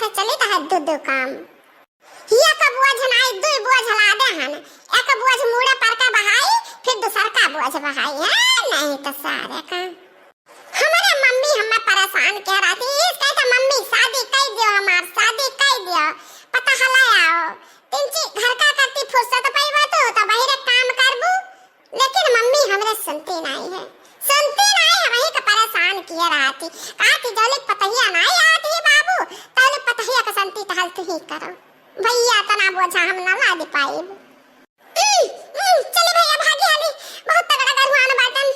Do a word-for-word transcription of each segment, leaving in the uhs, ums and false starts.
तो चलित है दू दू काम। एक बोझ नाई, दुई बोझ लादे हन। एक बोझ मूड़े पर के बहाई, फिर दूसर का बोझ बहाई। हाँ, नहीं तो सारे का। हमरे मम्मी हमें परेशान कह रहा थी, इस कहे तो मम्मी शादी कई दियो, हमार शादी कई दियो, पता हला आओ। तिनची घर का करती फुर्सत पईबा तो, तो बहिरे काम करबू। लेकिन मम्मी हमरे सुनती नाई है, सुनती नाई, हमही के परेशान किए रहती। कहा कि जौले पतहिया नाई आती है बाबू, तौले पतहिया के संती टहल तू ही करो। भैया तना बोझा हम ना लाद पाइब। उम, उम, चली भैया भागी हाली, बहुत तगड़ा गरुआन बाटन।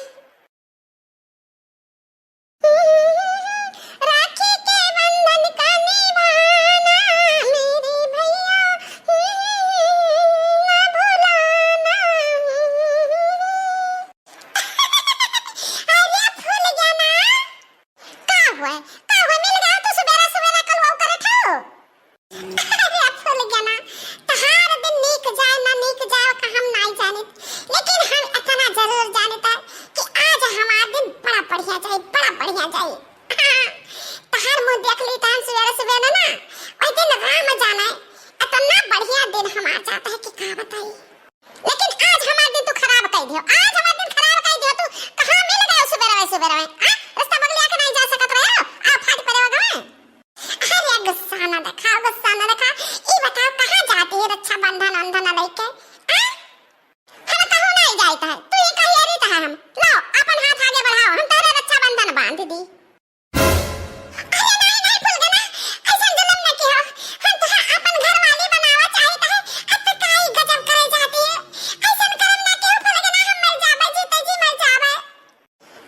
राखी के बंधन का निभाना, मेरे भैया, ना भुलाना। अरे फूल गया ना। का हुआ? का हुआ? मिल गया तो सुबेरा सुबेरा कलवा करे ठाओ। अरे फूल गया ना, तहार दिन नीक जाए ना नीक जाए का हम नाई जानित, लेकिन हम इतना जरूर जानित है कि आज हमार दिन बड़ा बढ़िया जाए, बड़ा बढ़िया जाए। तहार मुंह देख ली तहन सुबेरे सुबेरे ना, वही दिन राम जाने, इतना बढ़िया दिन हमार जाता है कि का बताई। लेकिन आज हमार दिन तू खराब कर दियो, आज हमार दिन खराब कर दियो तू। कहाँ मिल गए सुबेरे सुबेरे? आ? रास्ता बगलिया के नहीं जा सकत रहे हो? आ फाट पड़े हो गए। अरे गुस्सा ना दिखाओ, गुस्सा ना दिखाओ। ई बताओ कहाँ जाती है रक्षाबंधन वंधन लेके? आ? हम कहूँ नहीं जाइत है, तू ही कही अरित है हम। लो अपन हाथ आगे बढ़ाओ, हम तोरे रक्षाबंधन बांध दी। अरे नहीं, नहीं फूल गया ना, ऐसा जुलम न कियो। हम तो अपन घर वाली बनावा चाहित है, अब तो काई गजब करे जाती है। ऐसा करम ना कियो फूल गया ना, हम मर जाबे, जीते जी मर जाबे।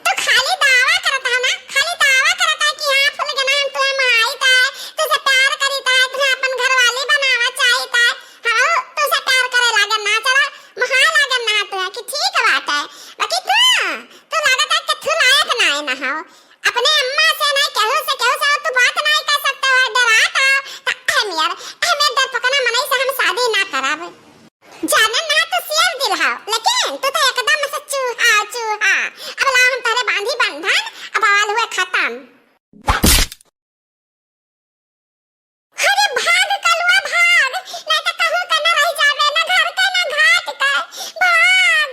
तो खाली दावा करत है ना, खाली दावा करत है कि हाँ फूल गया ना, हम तुम्हें माहित है, तुझसे प्यार करीत है, तुम्हें अपन घर वाली बनावा चाहित है। हाँ, तुझसे प्यार करे लागे ना, चला महा लागे ना तुम्हें कि ठीक बात है। बाकी तू, तू लागत है कि तू लायक ना है ना हो। अपने अम्मा से ना, केहू से, केहू से तू बात ना कर सकते हो, डरात हो, तो अहम यार, अहम डरपकना मनई से हम शादी ना करब। जाने ना तो शेर दिल हो, लेकिन तू तो एकदम से चूहा, चूहा। अब लाओ हम तोरे बांधी बंधन, अब बवाल हुए खत्म। अरे भाग कलुआ भाग, नहीं तो कहूँ का ना रह जावे, ना घर का ना घाट का। भाग।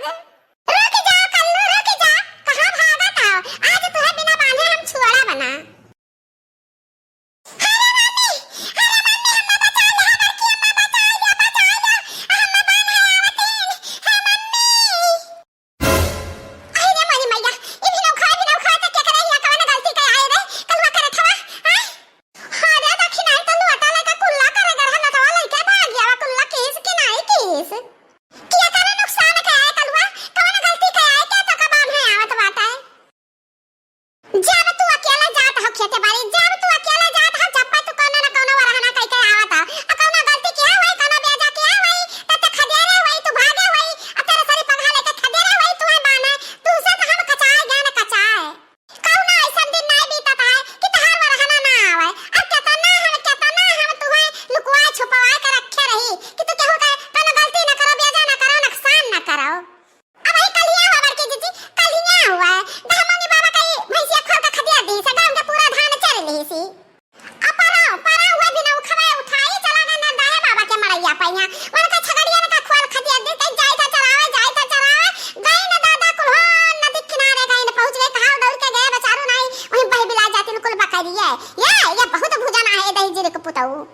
रुक जा कल्लू, रुक जा। कहाँ भागत हो? आज तुहे बिना बांधे हम छुअड़ा बना। अरे मम्मी, अरे मम्मी, अम्मा बचा ले, हमार की अम्मा बचा ले, बचा ले। अम्मा बांध है आवत हैं। हे मम्मी। अरे रे मोरी मैया, ई भी नौखा, ई भी नौखा, त के करे हिया, कवन गलती के आए रे, कलुआ करत हवा, हाँ? हाँ रे, दखिनाई त लुअटा लइका कुल्ला करे गरहा नटवा लइके भाग गया, कुल्ला किस कि नाई किस? किया करे नुकसान के आए कलुआ, कवन गलती के आए, के तो कबान है आवत बाटे? जब तू अकेला जात हो खेते बाड़ी, जब तू अकेला जात हो, जब तू कौनो न कौनो वरहना कइके आवत हो, आ कौनो गलती किया होई, कौनो बेजा किया होई, तब तक खदेरे होई, तू भागे होई, आ तेरे सरी पगहा लेके खदेरे होई, तू है बाने, तू से तो हम कचाए गए न कचाए। कौनो ऐसन दिन नाई बीतत है कि तहार वरहना ना आवे। अब केतना हम, केतना हम तुहे लुकवाए छुपवाए के रखे रही कि तू केहू के कौनो गलती न करो, बेजा न करो, नुकसान न करो। अब वही कलिया हुआ बड़की जीजी, कलिया हुआ है। दहमनी बाबा कई भैंसिया खोल के खदिया दी से, गाँव के पूरा धान चर ली सी। आ परा, परा हुआ बिना उखवा उठाई, चला गए नरदाहे बाबा के मड़ैया पैया। उनका छगड़िया का खोल खदिया दी, कहीं जाई था चरावे, जाई था चरावे। गई न दादा कुल्हान नदी किनारे गई न पहुँच गए, कहाँ दौड़ के गए बेचारू नाई, वहीं बह बिला जाती न कुल बकरिए। ये, ये बहुत भुजन आहे दही जीरे के पुतऊ।